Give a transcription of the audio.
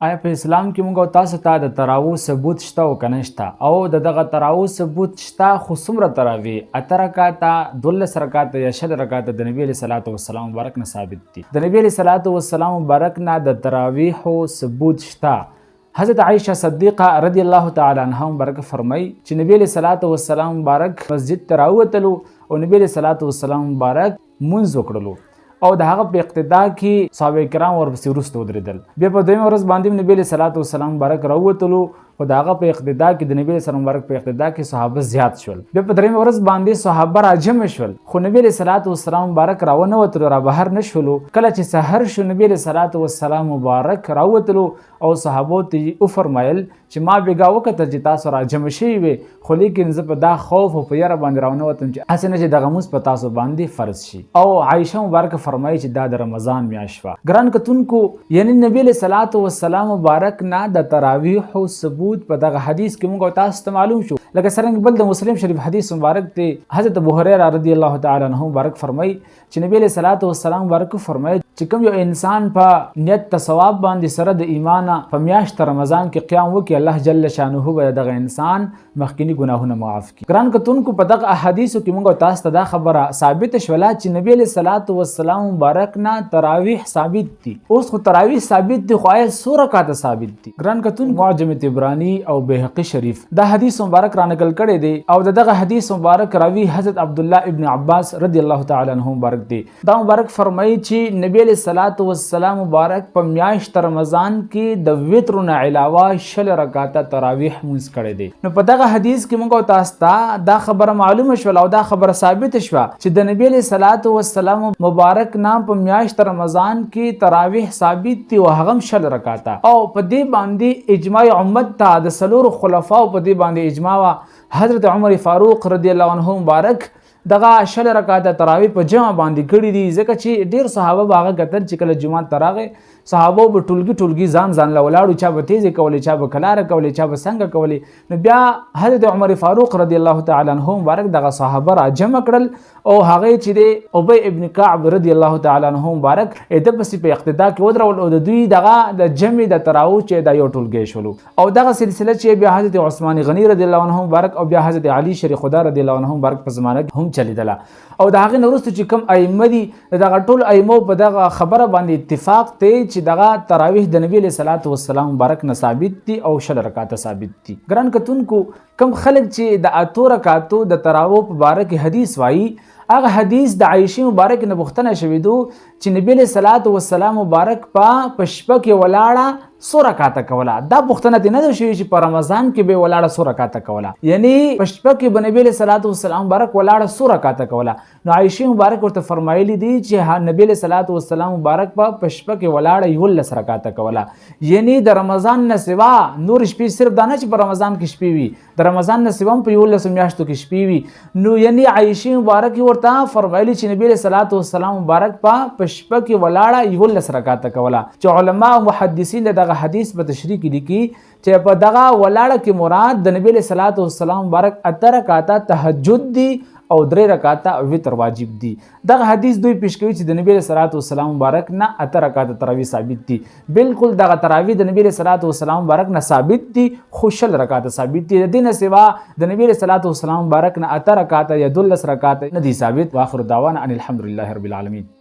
آیا په اسلام کې موږ او تاسو ته د تراوو ثبوت شته او که نشته؟ او د دغه تراوو ثبوت شته خو څومره تراوی، 8 رکعته، 12 رکعته یا 20 رکعته د نبی علیه الصلاة والسلام مبارک نه ثابت دي؟ د نبی علیه الصلاة والسلام مبارک نه د تراویحو ثبوت شته. حضرت عائشه صدیقه رضی الله تعالی عنها مبارک فرمایي چې نبی علیه الصلاة والسلام مبارک مسجد ته راووتلو او نبی علیه الصلاة والسلام مبارک مونځ وکړلو او د هغه په اقتدا کې صحابه کرام ورپسې وروسته ودرېدل. بیا په دویمه ورځ باندې نبی علیه الصلاة والسلام مبارک راووتلو خو د هغه په اقتدا کې د نبی علیه السلام مبارک په اقتدا کې صحابه زیات شول. بیا په درېیمه ورځ باندې صحابه راجمع شول خو نبی علیه الصلاة والسلام مبارک راونه وتلو، را بهر نه شولو. کله چې سحر شو نبی علیه الصلاة والسلام مبارک راووتلو او صحابو ته یې وفرمایل چې ما بېګا وکتل چې تاسو راجمع شوي وئ، خو لیکن زه په دا خوف او په یره باندې راونه وتم چې هسې نه چې دغه مونځ په تاسو باندې فرض شي. او عایشه مبارکه فرمایي چې دا د رمضان میاشت وه. ګران کتونکو، یعنی نبی علیه الصلاة والسلام مبارک نه د تراویحو ثبوت په دغه حدیث کې موږ او تاسو ته معلوم شو. لکه څرنګه بل د مسلم شریف حدیث مبارک دی، حضرت ابو هریره رضی الله تعالی عنه مبارک فرمایي چې نبی علیه الصلاة والسلام مبارک فرمایي چې کوم یو انسان په نیت ته ثواب باندې سره د ایمانه په میاشت رمضان کې قیام وکړي، الله جل شانه به دغه انسان مخکینی ګناهونه معاف کړي. ګران کتونکو، په دغه احادیثو کې موږ تاسو ته دا خبره ثابته شوله چې نبی علیه الصلاة والسلام مبارک نه تراویح ثابت دي. اوس خو تراویح ثابت دي، خو آیا څو رکعته ثابت دي؟ ګران کتونکو، معجم طبراني او بیهقي شریف دا حدیث مبارک را نقل کړی دی او د دغه حدیث مبارک راوی حضرت عبدالله ابن عباس رضی الله تعالی عنه مبارک دی. دا مبارک فرمایي چې نبی علیه الصلاة والسلام مبارک په میاشت رمضان کې د وترو نه علاوه 20 رکعته تراویح مونځ کړی دی. نو په دغه حدیث کې موږ تاسو ته دا خبره معلومه شوله او دا خبره ثابته شوه چې د نبی علیه الصلاة والسلام مبارک نام په میاشت رمضان کې تراویح ثابت دي او هغه هم 20 رکعته. او په دې باندې اجماع امت ته د څلورو خلفاو په دې باندې اجماع وه. حضرت عمر فاروق رضی الله عنه مبارک دغه 20 رکعته تراویح په جمع باندې کړي دي، ځکه چې ډېر صحابه به هغه کتل چې کله جومات ته راغی صحابو به ټولګي ټولګي ځان ځان له ولاړو، چا به تیزې کولې، چا به کلاره کولې، چا به څنګه کولې. نو بیا حضرت عمر فاروق رضی الله تعالی عنه مبارک دغه صحابه را جمع کړل او هغه چې دی ابی ابن کعب رضی الله تعالی عنه مبارک د پسې په اقتدا کې ودرول او د دوی دغه د جمع د تراو چې دا یو ټولګی شولو. او دغه سلسله چې بیا حضرت عثمان غنی رضی الله عنه مبارک او بیا حضرت علی شری خدا رضی الله عنه مبارک په زمانه کې هم چلیدله. او د هغې نه وروسته چې کوم ائمه دي دغه ټول ائمو په دغه خبره باندې اتفاق دی چې دغه تراویح د نبی علیه الصلاة والسلام مبارک نه ثابت دي او 20 رکعته ثابت دي. ګران کتونکو، کوم خلک چې د 8 رکعتو د تراوو په باره کې حدیث وایي، هغه حدیث د عایشې مبارک نه پوښتنه شوې دو چې نبی علیه الصلاة والسلام مبارک په شپه کې ولاړه څو رکعته کوله. دا پوښتنه ترې نه ده شوې چې په رمضان کې به ولاړه څو رکعته کوله، یعنی په شپه کې به نبی علیه الصلاة والسلام مبارک ولاړه څو رکعته کوله. نو عایشې مبارک ورته فرمایلی دي چې نبی علیه الصلاة والسلام مبارک په شپه کې ولاړه 11 رکعته کوله، یعنی د رمضان نه سوا نور شپې، صرف دا نه چې په رمضان کې شپې وي، د رمضان نه سوا هم په 11 میاشتو کې شپې وي. نو یعنی عایشې مبارک ورته فرمایلی چې نبی علیه الصلاة والسلام مبارک په شپه کې ولاړه 11 رکعته کوله. چې علما او محدثین د دغه حدیث په تشریح کې لیکي چې په دغه ولاړه کې مراد د نبی علیه الصلاة والسلام مبارک 8 رکعته تهجد دي او 3 رکعته وتر واجب دي. دغه حدیث دوی پیش کوي چې د نبی علیه الصلاة والسلام مبارک نه 8 رکعته تراویح ثابت دي. بالکل دغه تراویح د نبی علیه الصلاة والسلام مبارک نه ثابت دي خو 20 رکعته ثابت دي. د دې نه سوا د نبی علیه الصلاة والسلام مبارک نه 8 رکعته یا 12 رکعته نه دي ثابت. واخر دعوانا ان الحمد لله رب العالمین.